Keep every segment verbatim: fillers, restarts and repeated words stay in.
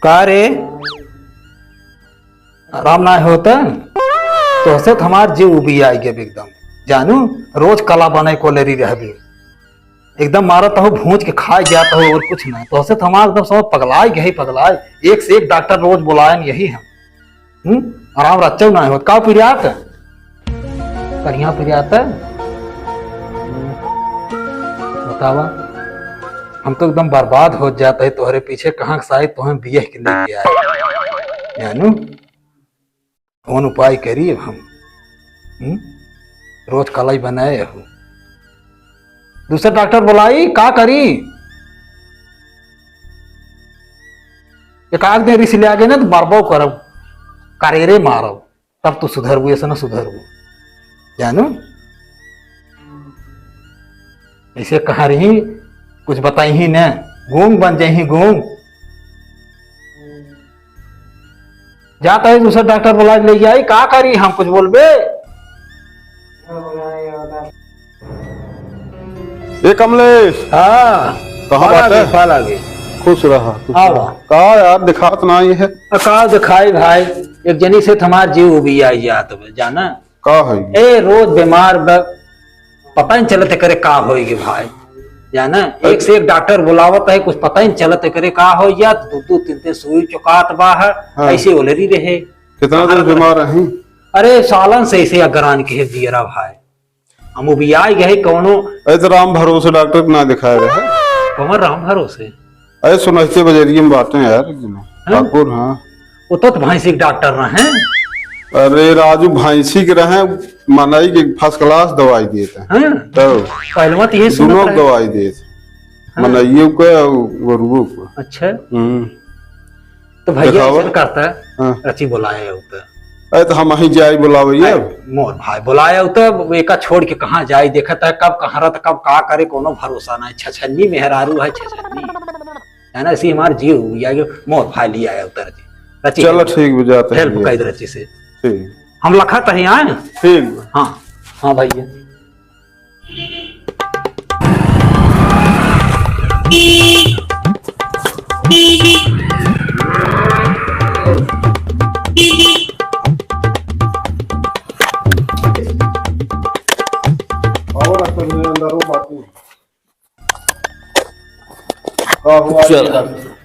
का रे? आराम नाहीं होत? तोहसे त हमार जीव उबियाइ गए एकदम। जानू, रोज कला बनाइ को लेरी रहबी। एकदम मारत हो, भूंज के खाइ जात हो अउर कुछ नाहीं। तोहसे त हमार एकदम सब पगलाइ गए, पगलाइ। एक से एक डॉक्टर रोज बोलाएन यही हम। हम्म? आराम रच्चउ नाहीं होत। का पिरियात? करिया पिरियात? हम्म। बतावा। हम तो एकदम बर्बाद होत जात है तोहरे पीछे, कहाँ से आई तोहे बियह के लेके आए। जानू, कौन उपाय करी अब हम? हम्म? रोज कलाई बनाए हो। दूसर डॉक्टर बोलाई, का करी? एक आध दिन रिस ले आगे ना तो मरबो करब, करेरे मारब, तब तू सुधरबू, ऐसे ना सुधरबू। जानू? ऐसे कहाँ रही, कुछ बताई ही न, गूंग बन जाई ही, गूंग। जात है दूसर डॉक्टर बोलाइ के लेके आई, का करी हम, कुछ बोलबे? ए कमलेश। हाँ। कहाँ बात है? पाला गे। खुश रहा, खुश रहा। का यार, दिखात नाहीं है। आ, का दिखाई भाई, एक जनी से त हमार जीव उबियाइ जात बा, जाना? का है? ए, रोज बीमार बा, पता ही चलत करे का होइ गे भाई, जाना? एक से एक डॉक्टर बोलावत है, कुछ पता ही चलत करे का होइ जात, दू दू तीन तीन सुई चुकात बा है, हाँ। ऐसे ओलरी रहे। कितना दिन बीमार रही? अरे, सालन से ऐसे अगरान के है जियरा भाई। हम उबियाइ गए कौनो। अरे तो राम भरोसे डॉक्टर के ना दिखाए रहे। कौन राम भरोसे? अरे सुनहते बजरिया में बाटे यार, हाँ? ठाकुर, हाँ। वो तो भैंसी के डॉक्टर रहे। अरे राजू, भैंसी के रहे, मनई के first class दवाई देत है। हाँ? तो पहलवा तो ये सुनत दोनों रहे। दवाई देत। हाँ। मनइयो के और गोरुओ के। अच्छा। हम्म। तो भैया दिखावा। ऐसन करता है, हाँ। रची बोलाए होता है। अरे तो हम ही जाई बोलावे ये। अरे मोर भाई बोलाए होता है, एका छोड़ के कहाँ जाई, देखत है कब कहाँ रहत, कब का करे, कोनो भरोसा नहीं। छछन्नी मेहरारू है, छछन्नी है ना, ऐसी हमार जीव या ये मोर भाई लिया है उतर जी। रची चलो help, ठीक बा, जाते हैं help ये। कर दे रची से। ठीक। हम लखत ही आए। ठीक बा। हाँ, हाँ भैया। चल।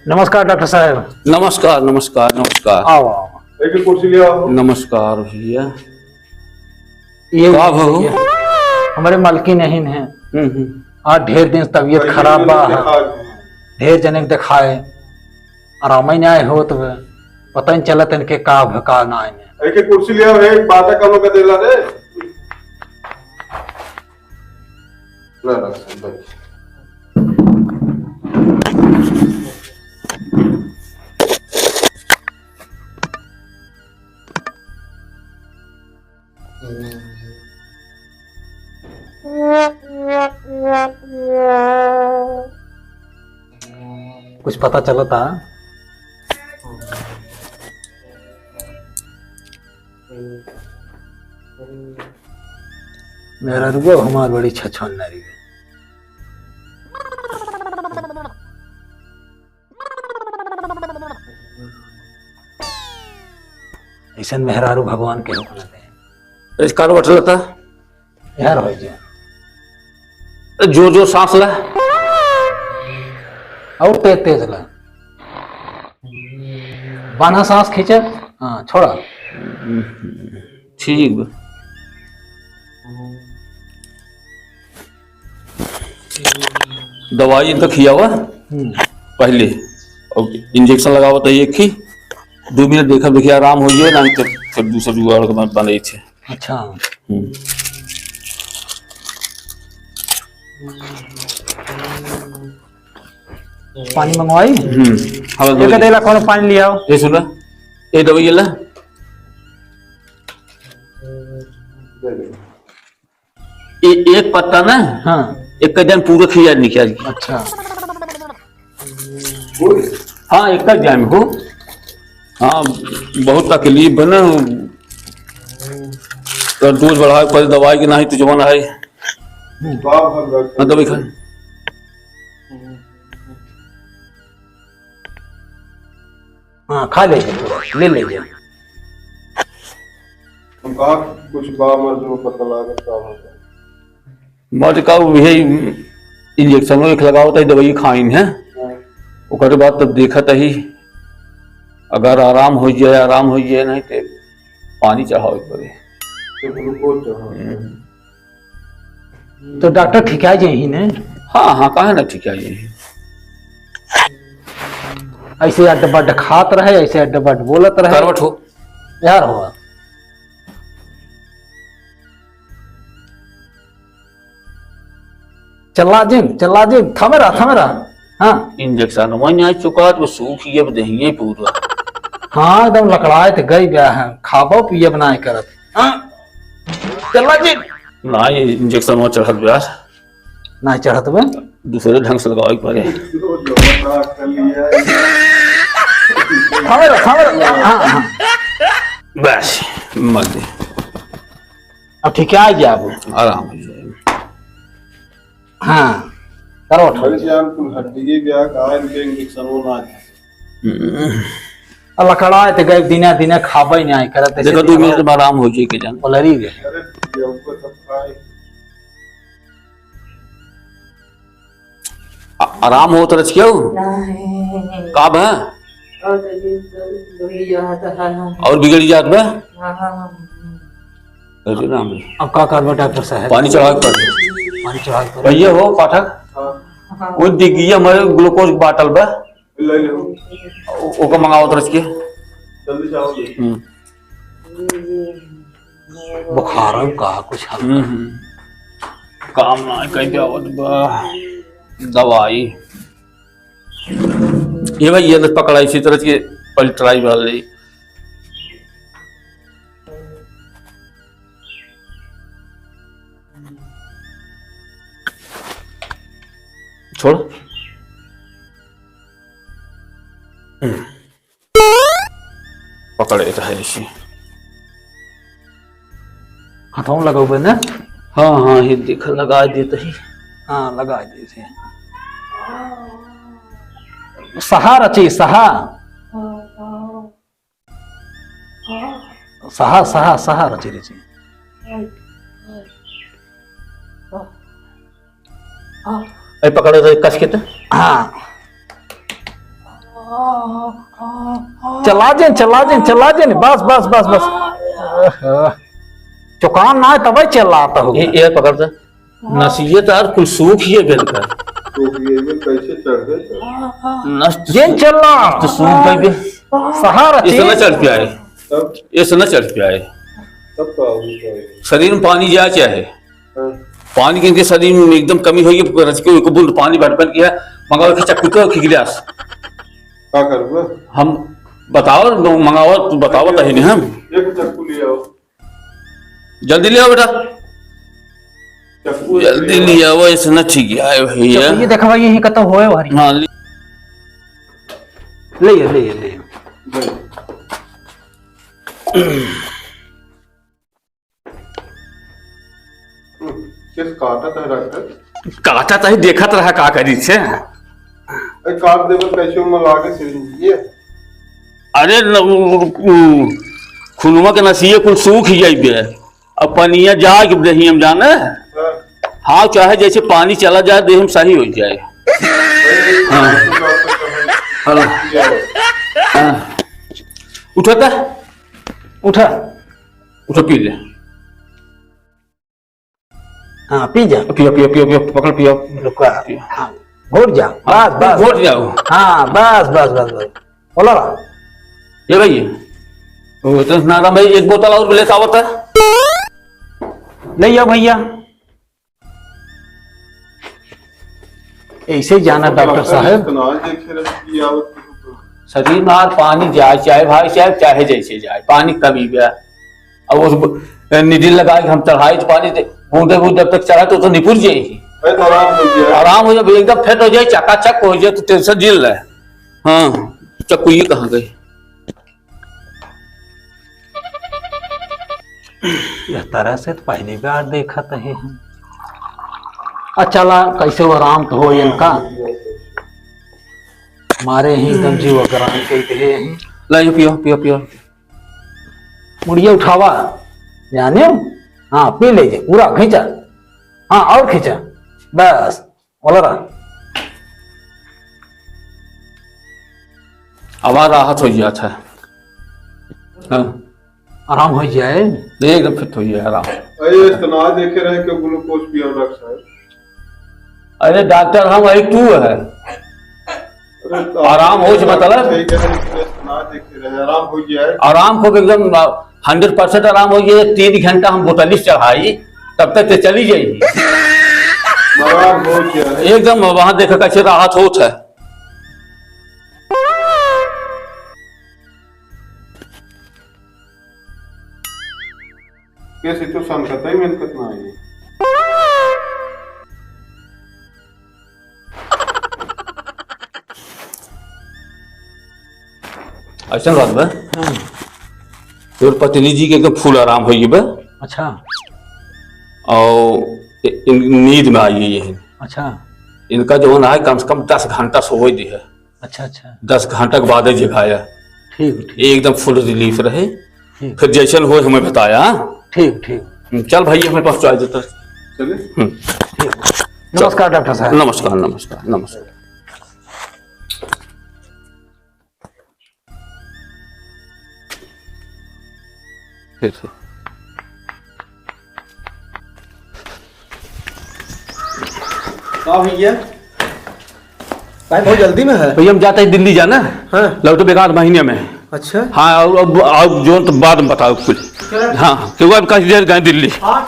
नमस्कार डॉक्टर साहब। नमस्कार, नमस्कार, नमस्कार। आओ, आओ। एक कुर्सी ले आओ। नमस्कार भैया। ये का भऊ? हमारे मालकिन नहीं है। हम्म, हम्म। आज ढेर दिन से तबीयत खराब बा। ढेर जने के देखाए, आराम ही नहीं होत बा। पता नहीं चलत इनके का भ-, का ना है। एक कुर्सी ले आओ, एक बाता कम कर देला रे। ले रख, बैठ। कुछ पता चलता? मेहरारुआ हमार बड़ी छछन नारी है। ऐसन मेहरारू भगवान के हुक्म दे। इस कार बटल था। यार हो गया। जोर जोर सांस ला। और तेज तेज ला। बान्हा सांस खींचे। हाँ, छोड़ा। ठीक बा। दवाई इनका खियावा हम्म। पहले, और इंजेक्शन लगावत है एक ही, दो मिनट देखा, देखिए आराम हो गया ना, तो फिर दूसरा जुगाड़ बन-, बनाई थे। अच्छा। हम्म। पानी मंगवाई? हम्म। हाँ, एक दे। देला कौनो पानी ले आओ। ये सुना, ये दवाई ये ला। ये एक पत्ता ना, हाँ। एक का जन पूरा खिया निकाल। अच्छा। हाँ, एक का जन हो। हाँ, बहुत तकलीफ बा ना। तो डोज बढ़ावे पर दवाई के नहीं तो जवान है। हम्म। हाँ, दवाई खा। हाँ, खा ले जा, पूरा ले ले जा। हम कहा कुछ बा मर्ज में पता लागत का होता। मर्ज का उहे इंजेक्शनो एक लगावत ही, दवाई खाइन है। हाँ। ओकरे बाद तब देखत ही, अगर आराम होइ जाए, आराम होइ जाए, नहीं तो पानी चढ़ावे के पड़े। तो ग्लूकोज चढ़ावे। हम्म। तो डॉक्टर ठिका जाई ही ने? हाँ, हाँ, काहे ना ठिका जाई ही? ऐसे अड्ड बड्ड खात रहे, ऐसे अड्ड बड्ड बोलत रहे। करवट हो। यार हो। चला जिन, चला जिन, थमे रहा, थमे रहा। हाँ। इंजेक्शन वहीं आ चुका, तो सूख ये देहिए पूरा। हाँ, एकदम लकड़ाए तो गई गया है, खाबो पियब ना करत। हाँ। चला जिन। ना, ये इंजेक्शन वहाँ चढ़त बा। ना चढ़त बा। दूसरे ढंग से लगावे के पड़े। थमे रहा, थमे रहा। हाँ, हाँ। बस, मर दे। अब ठीक है, आ गया अब। आराम हो जाएगा। हाँ, करो उठो। बड़े जान कुल हड्डी के क्या कहा, इनके इंजेक्शन वो ना है। हम्म। आ लकड़ा है तो गए दिना दिना खाबे नहीं करत, ऐसे देखो, दो दिन मिनट में आराम हो जाए के जान। पलरी गए। अरे, ये ऊपर सब खाए। आ-, आराम होत रच क्यों? नहीं। का बा? और तो ये तो वही याद है। और बिगड़ जात बा? हाँ। अरे राम रे। अब का करबा डॉक्टर साहब? पानी चढ़ावे के पड़ी। पानी चढ़ावे के पड़ी। भैया हो पाठक, हाँ। वो डिग्गिया में ग्लूकोज बाटल बा। ले लो। ओ-, ओका मंगाओ तरस के। जल्दी जाओ। हम्म। बुखार है का कुछ हल्का? हम्म, हम्म। काम ना कहीं पे आवत बा। दवाई। ये भाई, ये तो पकड़ा इसी तरह से पहले ट्राई मार ले। छोड़। हम्म। पकड़े रहे इसी। हाथों में लगाओ बे ना? हाँ, हाँ, ये देख, लगा देते ही। हाँ, लगा देते हैं। सहा रची, सहा। सहा, सहा, सहा रची, रची। ए, पकड़ रे, कस के तो। हाँ। चला जेन, चला जेन, चला जेन। बस, बस, बस, बस। आहा। चुकान ना है, तबे चलाता होगा। ये, ये पकड़ दे। नसिये तार कुल सूख ये बेल का। सूख ये बेल कैसे चढ़ गए? नस जेन चला। तो सूख गए बे। सहारा इतना चीज। चढ़ के आए। तब? इतना चढ़ के आए। तब का हो गया? शरीर में पानी जाए चाहे। हाँ। पानी के इनके शरीर में एकदम कमी होई है, रच के एक बूंद पानी भटकन किया, मंगाओ कि चक्कू तो कि गिलास। का करबा? हम बताओ, मंगाओ, तू बताओ, तही नहीं हम। एक चक्कू ले आओ। जल्दी ले आओ बेटा। चक्कू जल्दी ले आओ। ले आओ, ऐसे ना ठीक है भैया। चक्कू ये देखा भाई, यही कतो होए हरी। हाँ, ले। ले, ले, ले। ले। हम्म, किस काटत है डॉक्टर? काटत है, देखत रहा का करी से। ए, काट देबे, कैसे में लागे सिरिंज ये? अरे न, उ, उ, उ, खूनवा के नसिये कुल सूख जाइबे। अब पनिया जाए के देही हम जाने। हाँ। हाँ, चाहे जैसे पानी चला जाए, देह में सही हो जाए। ए, हाँ। डॉक्टर साहब, हेलो। ये आओ। हाँ। उठो त। उठा। उठो, पी ले। हाँ, पी जा। पियो, पियो, पियो, पियो, पकड़, पियो। रुका। पियो। हाँ, घोट जा। हाँ, बस, बस। घोट जाओ। हाँ, बस, बस, बस, बस। बोला। ये भाई, वो तो ना था भाई, एक बोतल और लेके आवत है। ले आओ भैया। ऐसे जाना डॉक्टर साहब। इतना देखे रहे कि आवत है। शरीर में आर पानी जाए, चाहे भाई साहब, चाहे जैसे जाए, पानी कमी बा। अब उस ब-, needle लगा के हम चढ़ाई तो पानी दे, बूंदे बूंदे जब तक चढ़ाए तो, तो निपुर जाई। भाई, तो आराम हो गया। आराम हो जाए, एकदम फिट हो जाए, चकाचक हो जाए, तो tension झेल रहे। हाँ, चक्कू ये कहाँ गए? यह तरह से तो पहली बार देखत है हम। अच्छा ला, कैसे वो आराम तो हो इनका? मारे ही एकदम जीव ग्रहण कई दिहे हैं। ला, यो पियो, पियो, पियो। मुड़िया उठावा, जाने हो? हाँ, पी ले जे, पूरा खींचा। हाँ, और खींचा। बस, वाला रहा। अब राहत होइ जात है। हाँ। आराम होइ जाए। एकदम फिट होइ जाए, आराम। अरे, इतना देखे रहे कि ग्लूकोज पिया, डॉक्टर साहब। अरे डॉक्टर, हम वही तू है। अरे तो आराम हो से मतलब? ठीक है, इतना देखे रहे, आराम होइ जाए। आराम को एकदम हंड्रेड परसेंट आराम होइ जाए। तीन घंटा हम बोतलिस चढ़ाई, तब तक तो चली जाएगी। आराम होइ जाए। एकदम वहाँ देखो कैसे राहत होत है। कैसे तो सन कतई में कितना है? ऐसा बात बा। हाँ। तोर पत्नी जी के एकदम फुल आराम होइ गई बा। अच्छा। और इ-, इन-, नींद में आई है ये। अच्छा। इनका जवन है, कम से कम दस घंटा सोवे दे है। अच्छा, अच्छा। दस घंटा के बाद जगाया। ठीक, ठीक। एकदम फुल रिलीफ रहे। ठीक। फिर जैसन होए हमें बताया, हाँ? ठीक, ठीक। हम्म, चल भाई, हमें पहुंचा देता। चले? हम्म। ठीक। चल। नमस्कार डॉक्टर साहब। नमस्कार, नमस्कार, नमस्कार। फिर से। का भैया? भाई, बहुत जल्दी में है। भैया, हम जाते हैं दिल्ली जाना। हाँ। लौटो बेकार महीने में। अच्छा। हाँ, और अब, अब जो तो बाद में बताओ कुछ। चलो। हाँ, क्यों अब काफी देर गए दिल्ली। हाँ।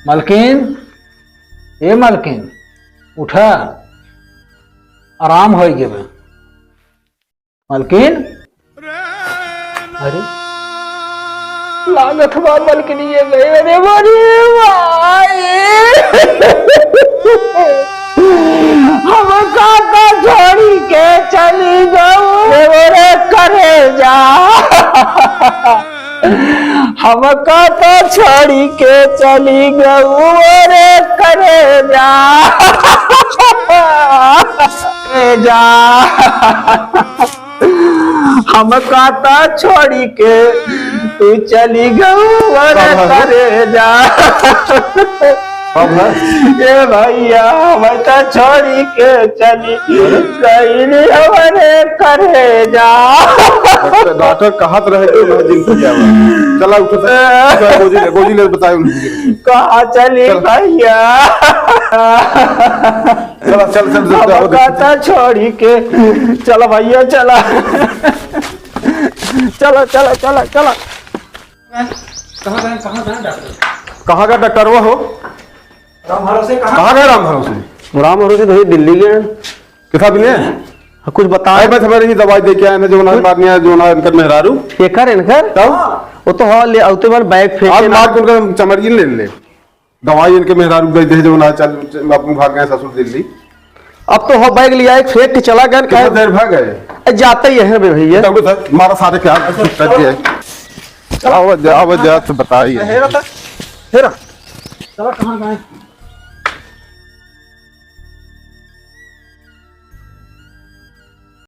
मालकिन, ए मालकिन, उठा, आराम होइ गए। मालकिन? अरे, लागत बा मालकिन ये गए। अरे, अरे, भाई, हमका तो छोड़ी के चली गऊ रे करेजा। हमका तो छोड़ी के चली गऊ रे करेजा। करेजा। हमका तो छोड़ी के तू चली गऊ रे करेजा। अब है? ए भैया, हम तो छोड़ी के चली गई रे हमरे करेजा। डॉक्टर, डॉक्टर कहत रहे कि मैं जिंदगी आवा। चला, उठो, चला, गोजी ले, गोजी ले, बताए उनको। कहाँ चली चल। भैया? चला, चल, चल, चल, चल, हमका तो छोड़ी के। चला भैया, चला। चला, चला, चला, चला। कहाँ गए, कहाँ गए डॉक्टर? कहाँ गए डॉक्टरवा हो? राम भरोसे कहाँ? कहाँ गए राम भरोसे? राम भरोसे तो दिल्ली गए। कितना भी नहीं? हाँ, कुछ बता। अरे, बस हमारे ही दवाई दे के आए हैं, जो ना मारने आए, जो ना इनकर मेहरारू। एकर, इनकर? तब? वो तो हाँ, ले आते बार बैग फेंक आज के ना। मार के उनका चमड़िए ले ले। दवाई इनके मेहरारू दे दे, जो ना चल, अपन भाग गए ससुर दिल्ली। अब तो हो बैग लिया, एक फेंक के चला गए, कितना काहे? देर भाग गए? ए, जाते ही है बे भैया। तब तो मारा सारे क्या कर दिया है। चलो। आवा जा, आवा जा, तो बताइए। हेरा था, हेरा। चला, कहाँ गए?